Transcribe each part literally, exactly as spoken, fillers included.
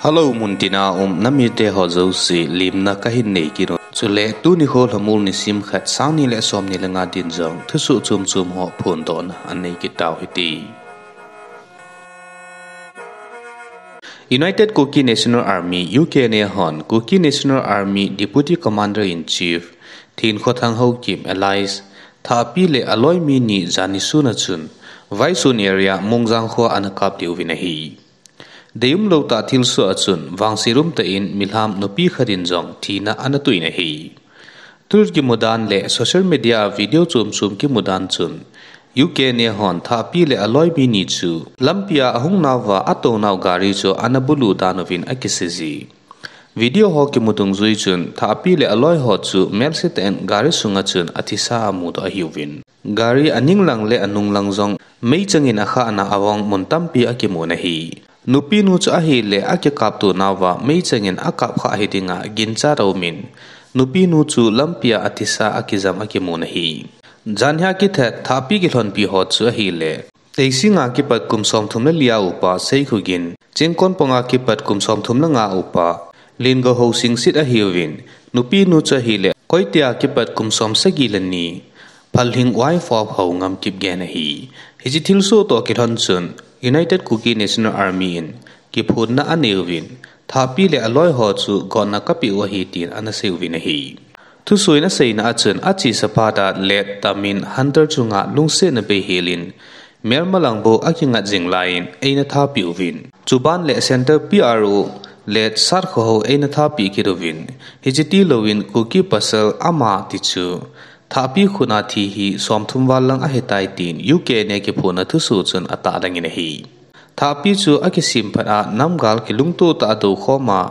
Hello, muntina um namite ho jouse limna kahin nei kit un. Chule tuni kho Lhamul nisim khat, sang ni le som ni le nga din jong thusoh chom chom ho phondohna anei kit tau hite. United Kuki National Army, U K N A hon Kuki National Army Deputy Commander in Chief Thinkhothang Haokip alias Thahpi le aloi mi ni jan ni sun a chun Vaisun area Mongjang kho ana kap diu vin ahi. Deium lou tah thilsoh a chun vangset umtah in milham nupi khat in jong thina ana toh in ahi. Thil kimu dan le social media a video chom chom kimu dan chun U K N A hon Thahpi le aloi mi ni chu lampi a ahung nauva atounau gari chu ana bulu dan uvin akisei ji. Video ho kimu dungjui chun Thahpi le aloi ho chu melse tah in gari sunga chun athisa amudoh ahiuvin, gari aning lang le anung lang jong meichang in akhah na avang mun tampi akimun ahi. Nupi nu chu ahile akikapto nauva meichang in akap khah hiding a ginchat aumin, nupi nu chu lampi a athisa akijam akimun ahi. Janhi a kithat Thahpi kilhonpi ho chu ahile, Teising a kipat kum somthum le li a upa Seikhogin, Chingkonpong a kipat kum somthum le nga upa Lingou Haosingsit ahiuvin, nupi nu chu ahile Koite a kipat kum somsagi le ni Phalhing wife of Haongam Kipgen ahi. Hiche thilsoh toh kilhon chun United Kuki National Army in kiphonna anei uvin, Thahpi le aloi ho chu gotna kapeh u ahi tin ana sei uvin ahi. Thusoh in aseina a chun achesa phat a Late Tamin Hunter chunga lungsetna bei hel in Melmalang bou akingat jing lai in eina thapeh uvin, chuban le Centre P R O Late Satkhohao eina thapeh kit uvin, hiche tilouvin Kuki pasal ama ti chu Thahpi khut a thi hi somthum val lang ahitai tin U K N A kiphonna thusoh chun atahlang in ahi. Thahpi chu akisem phat a namgal kilungtoh tah a doukhom a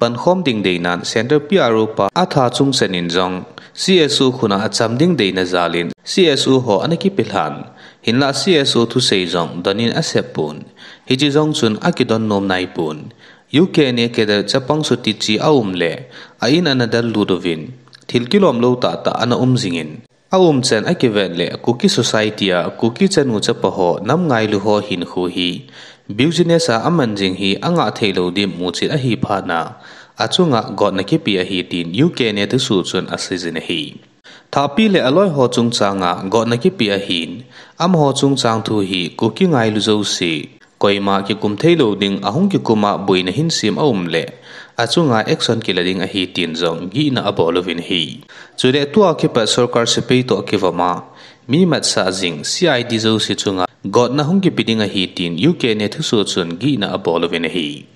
pankhom ding deinan Centre P R O pa atha chungchan in jong C S O khut a acham ding deina jal in C S O ho ana kipelhan. Hinlah C S O thusei jong don in asep pon. Hiche jong chun akidon nom naipon. U K N A cadre chapang Sutichi aum le a in ana del lut uvin, thil kilom lou tahtah ana um jingin, aumchan akivet le Kuki society a Kuki chanu chapa ho nam ngailu ho hinkho hi business a aman jing hi angah theilou dim muchet ahi phat a, achunga gotna kipeh ahi tin U K N A thusoh chun aseijin ahi. Thahpi le aloi ho chungchang a gotna kipeh ahin, amaho chungchang thu hi Kuki ngailu jouse koima kikum theilou ding ahung kikum a boina hinsem aum le achunga action kila ding ahi tin jong gihna abol uvin ahi. Chule tua kipat sorkar sepai toh kivom a mi matsah jing C I D jouse chunga gotna hung kipe ding ahi tin U K N A thusoh chun gihna abol uvin ahi.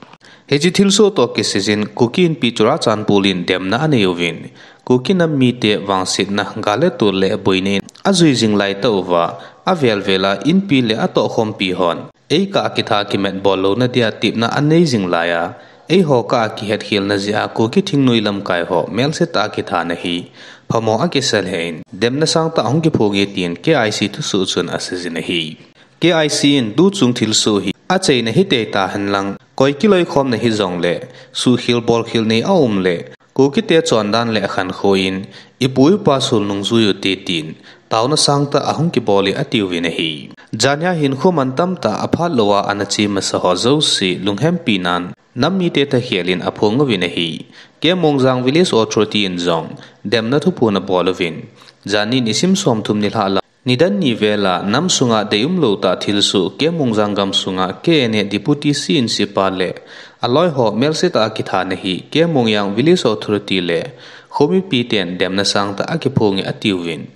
Hiche thilsoh toh kiseijin Kuki Inpi Churachandpur in demna anei uvin, Kuki nam mite vangsetna, gal le tol le boina in ajui jing lai tah uva, avel vel a Inpi le atohkhompi hon eikah a kitha kimat bol louna dia tepna anei jing lai a, eiho kah a kihetkhelna jeh a Kuki thingnoi lamkai ho melse tah a kithana hi phamo akisa lheh in, demna sangtah ahung kiphong e tin K I C thusoh chun aseijin ahi. K I C in tuchung thilsoh hi acheina hitei tahen lang, koi kiloikhomna hijongle, suhkhel bolkhel nei aum le, Kukite chondan le akhankho in, ipu ipa sul nungjui ute tin, taona sangtah ahung kibol e atiuvin ahi. Janhi a hinkho mantamtah aphat lou a ana che masa ho jouse lunghempi nan nam mite thakhel in aphong uvin ahi. K Mongjang Village Authority in jong demna thuphon abol uvin, janhi nisim somthum nilhah lang nidan ni vel a nam sunga deium lou tah thilsoh K Mongjang gamsunga K N A Deputy C in C pa le aloi ho melse tah a kithana hi K Mongjang Village Authority le khomipi ten demna sangtah akiphong e atiuvin,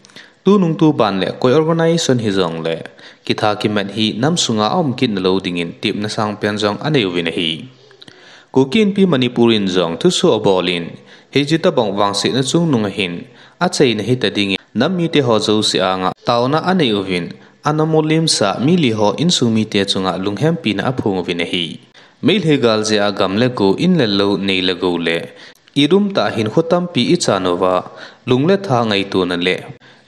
tunung tuban le koi organization hijongle kitha kimat hi nam sunga aum kit nalou dingin tepna sangpen jong anei uvin ahi. Kuki Inpi Manipur in jong thusoh abol in, hiche tobang vangsetna chungnung ahin, acheina hita dingin nam mite ho jouse anga taona anei uvin, ana mulimsa mi li ho insung mite chunga lunghempina aphong uvin ahi. Meitei gal jeh a gam le go, in le lou, nei le gou le, irum tah hinkho tampi ichan uva, lung le tha ngaitona le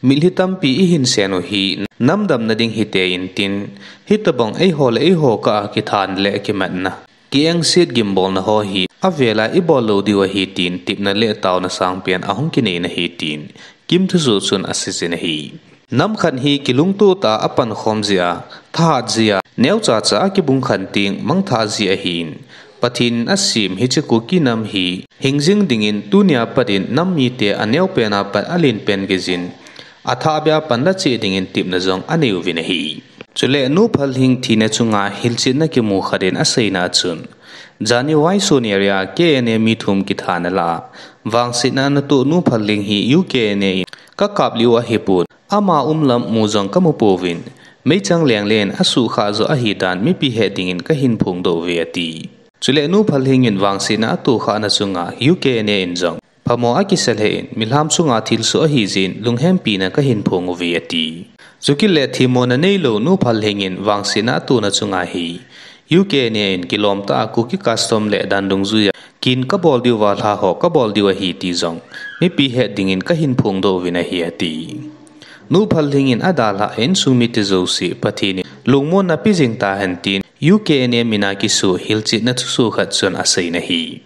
mitlhi tampi ihin sen u hi nam damna ding hite intin, hitobang eiho le eiho kah a kithana le kimatna, kiengset gimbolna ho hi avel a ibol lou diu ahi tin tepna le taona sangpen ahung kineina ahi tin Kim thusoh chun aseijin ahi. Nam khat hi kilungtoh tah a apankhom jeh a, thahat jeh a, neocha cha a kibung khen teng mangthah ji ahin, Pathen in asem hiche Kuki nam hi hingjing dingin tunia pat in nam mite aneopen a pat alen pen gei jin, athahbeh a panla cheh dingin tepna jong anei uvin ahi. Chule Nu Phalhing thina chunga hilchetna kimu khat in aseina a chun, jani Waison area K N A mi thum kithana lah a vangsetna ana toh Nu Phalhing hi U K N A in kakap lih u ahipon, ama um lam mu jong kamu pouvin, meichang leng leng in asuhkhah joh ahidan mipi het dingin kahin phongdoh uve ati. Chule Nu Phalhing in vangsetna atohkhahna chunga U K N A in jong phamo akisah lheh in, milham chunga thilsoh ahi jeh in lunghempina kahin phong uve ati. Chukit le themmona neilou Nu Phalhing in vangsetna atohna chunga hi U K N A in kilom tah a Kuki custom le dan dungjuia kin kabol diu, valha ho kabol diu ahi ti jong mipi het dingin kahin phongdoh uvin ahi ati. Nu Phalhing in adalhah a insung mite jouse Pathen in lungmonna pe jing tahen tin U K N A min a kisu hilchetna thusoh khat chun aseina ahi.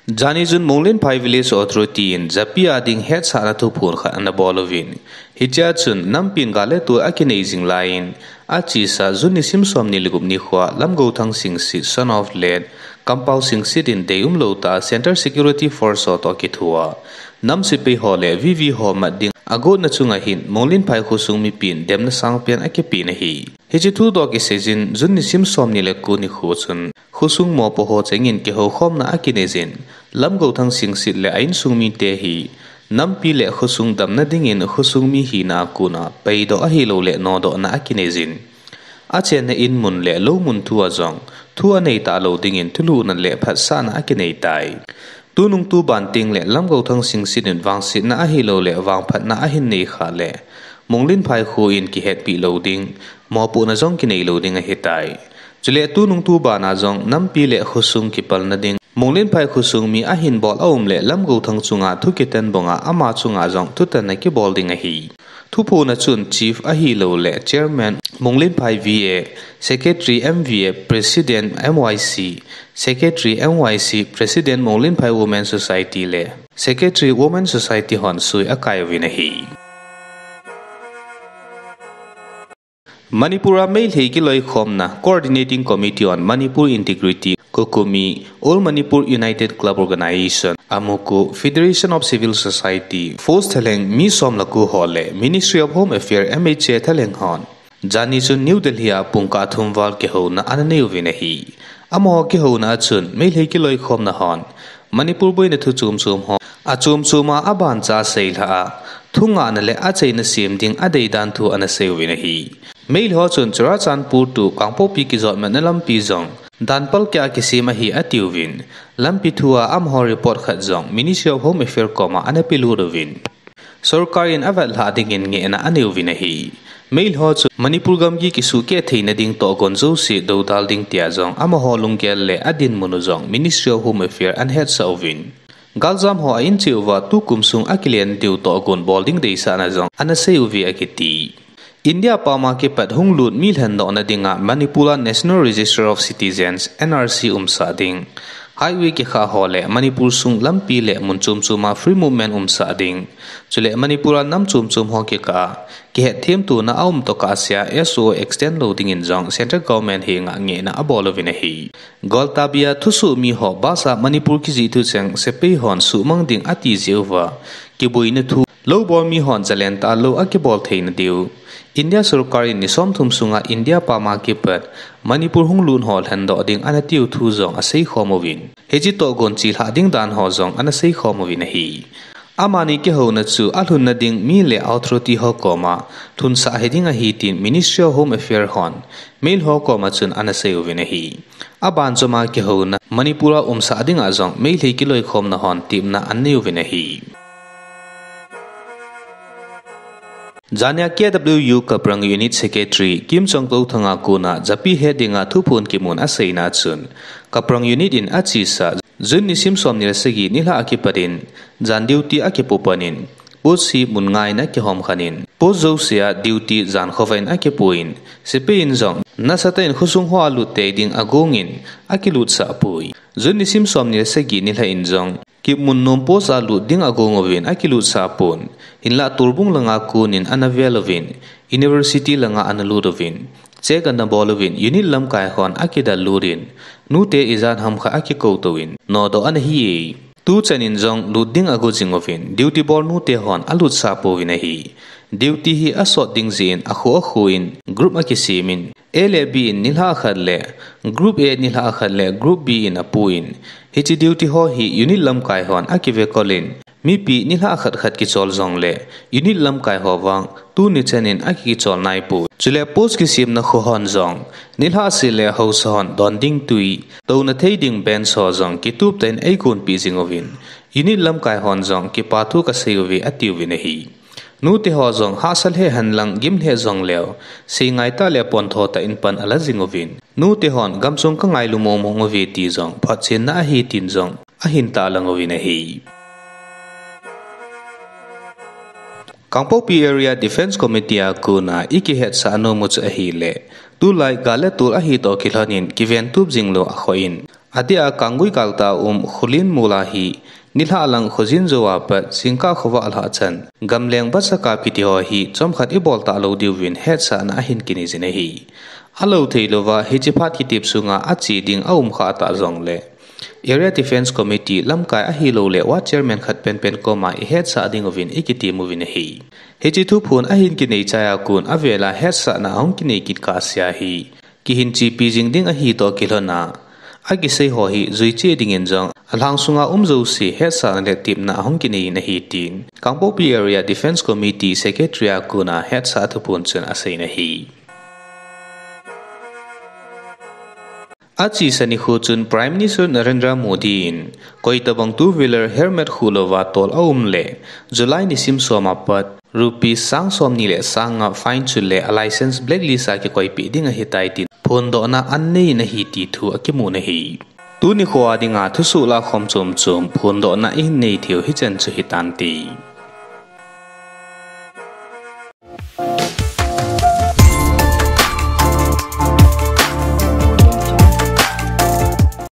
Jani chun Monglenphai Village Authority in japi a ding hetsahna thuphon khat ana bol uvin, hichea chun nampin gal le tol akinei jing laiyin, achesa June nisim somni le gup nikhoa Lamgouthang Singsit, son of late Kampao Singsit in deium lou tah a Central Security Force ho toh kithoa nam sepai ho le V V ho mat ding agotna chunga hin Monglenphai khosung mipin demna sangpen akipen ahi. Hiche thu toh kisai jin, June nisim somni le ko nikho chun khosung mopo ho chengin kihoukhomna akinei jin, Lamgouthang Singsit le a insung mite hi nampi le khosung damna dingin khosung mi hina a kona paidoh ahilouleh nodohna akinei jin, achenna in mun le lou mun thua jong thu anei talou dingin thulhuhna le phatsahna akinei tai. Tunung tuban tengle Lamgouthang Singsit in vangsetna ahilouleh vangphatna ahin nei khah le Monglenphai kho in kihetpeh lou ding, mopohna jong kinei lou ding ahitai. Chule tunung tuban a jong nampi le khosung kipalna ding, Monglenphai khosung mi ahin bol aum le Lamgouthang chunga thu kitan banga ama chunga jong thutanna kibol ding ahi. Thuphon a chun Chief ahilouleh Chairman Monglenphai V A, Secretary M V A, President M Y C, Secretary M Y C, President Monglenphai Women Society le Secretary Women Society hon sui akai uvin ahi. Manipur a Meitei kiloikhomna Coordinating Committee on Manipur Integrity, COCOMI, All Manipur United Club Organization, AMUCO, Federation of Civil Society, FOCS thalheng mi som le ko ho le Ministry of Home Affairs, M H A thalheng hon jani chun New Delhi a pungkah thum val kihouna ana nei uvin ahi. Amaho kihouna a chun Meitei kiloikhomna hon Manipur boina thu chom chom ho achom chom a abancha seilhah a, thungahna le achaina sem ding adeidan thu ana sei uvin ahi. Meitei ho chun Churachandpur to Kangpokpi kijotmatna lampi jong danpal keh a kisem ahi atiuvin, lampi thua amaho report khat jong Ministry of Home Affairs koma ana pelut uvin, sorkar in avetlhah dingin ngehna anei uvin ahi. Meitei ho chu Manipur gamgi kisuhkeh theina ding tohgon jouse doudal ding tia jong amaho lunggel le adinmun u jong Ministry of Home Affairs ana hetsah uvin, galjam ho a incheh uva tukum sung akilen diu tohgon bol ding deisahna jong ana sei uve akiti. India pama kipat hunglut mi lhendohna dinga Manipur a National Register of Citizens, N R C umsah ding, highway kikhah ho le Manipur sung lampi le mun chom chom a free movement umsah ding, chule Manipur a nam chom chom ho kikah a kihetthemtona aum tokah sea S O extend lou dingin jong Central Government henga ngehna abol uvin ahi. Gwaltabi a thusoh mi ho bus a Manipur kijih thucheng sepai hon suhmang ding ati jeh uva kiboina thu loubol mi hon jalen tah lou akibol theina diu, India sorkar in ni somthum sunga India pama kipat Manipur hunglut ho lhendoh ding ana tiu thu jong aseikhom uvin, hiche tohgon chelhah ding dan ho jong ana seikhom uvin ahi. Amani kihouna chu alhunna ding mi le authority ho koma lhunsah hiding ahi tin Ministry of Home Affairs hon Meitei ho koma chun ana sei uvin ahi. Aban choma kihouna Manipur a umsah dinga jong Meitei kiloikhomna hon tepna anei uvin ahi. Jania K W U Kaprang Unit Secretary Kimchongtouthang a kona japi het dinga thuphon kimun aseina a chun, Kaprang Unit in achesa June nisim somni le sagi nilhah a kipat in jan duty akipoh pan in, post hi mun nga in akihom khan in, post jousea duty jan khovah in akipoh in, sepai in jong nasatah in khosung hoa lut tei ding agong in akilutsah poi. June nisim somni le sagi nilhah in jong Kipmunnom post a lut ding agong uvin akilutsah pon, hinlah Torbung langa kon in ana vel uvin, University langa ana lut uvin, check ana bol uvin unit lamkai hon akidallut in, nute ijat ham khat akikou touvin nodoh ana hi e. Tuchan in jong lut ding ago jing uvin, duty bol nute hon alutsah pouvin ahi. Duty hi asot ding jeh in akhu akhu in group akisem in, A le B in nilhah khat le Group A, nilhah khat le Group B in apuin, hiche duty ho hi unit lamkai hon akivekol in, mipi nilhah khat khat kichol jongle unit lamkai ho vang tuni chan in akichol naipoi. Chule post kisemna khu hon jong nilhah seh le haosa hon don ding tui, touna thei ding bench ho jong kitup tah in eikonpeh jing uvin, unit lamkai hon jong kipa thu kasei uve atiuvin ahi. Nute ho jong hahsa lheh henlang gim lheh jongleu, sei ngai tah le pontho tah in pan ala jing uvin, nute hon gamsung kangailu mong mong uve ti jong photchenna ahi tin jong ahin tahlang uvin ahi. Kangpokpi Area Defence Committee a kona ikihetsah nom u chu ahile, tulai gal le tol ahi toh kilhon in kiventup jing lou akhoh in, adeh a Kanggui kaltah a um Khullen mol a hi nilhah lang khojin jou a pat jingkah khovah lhah chan gamleng bacha kap kiti ho hi chomkhat ibol talou diuvin hetsahna ahin kinei jin ahi. Alou theilouva hiche phat kitep sunga ache ding aum khah tah jongle, Area Defence Committee lamkai ahiloule ward chairman khat penpen koma ihetsah ding uvin ikitem uvin ahi. Hiche thuphon ahin kinei chai a kon avel a hetsahna ahung kinei kit kahsea hi kihin chepi jing ding ahi toh kilhon a, akisei ho hi juiche dingin jong alhang sunga um jouse hetsahna le tepna ahung kinei in ahi tin Kangpokpi Area Defence Committee Secretary a kona hetsah thuphon chun aseiyin ahi. Achesa nikho chun Prime Minister Narendra Modi in koitobang two wheeler helmet khuhlouva tol aum le July nisim som a pat rupees sang somni le sang nga fine chule a licence blacklist a kikoipeh ding ahitai tin phondohna anei in ahi ti thu akimun ahi. Tuni nikho a dinga thusoh lakhom chom chom phondohna ihin nei theiu hichan chu hitante.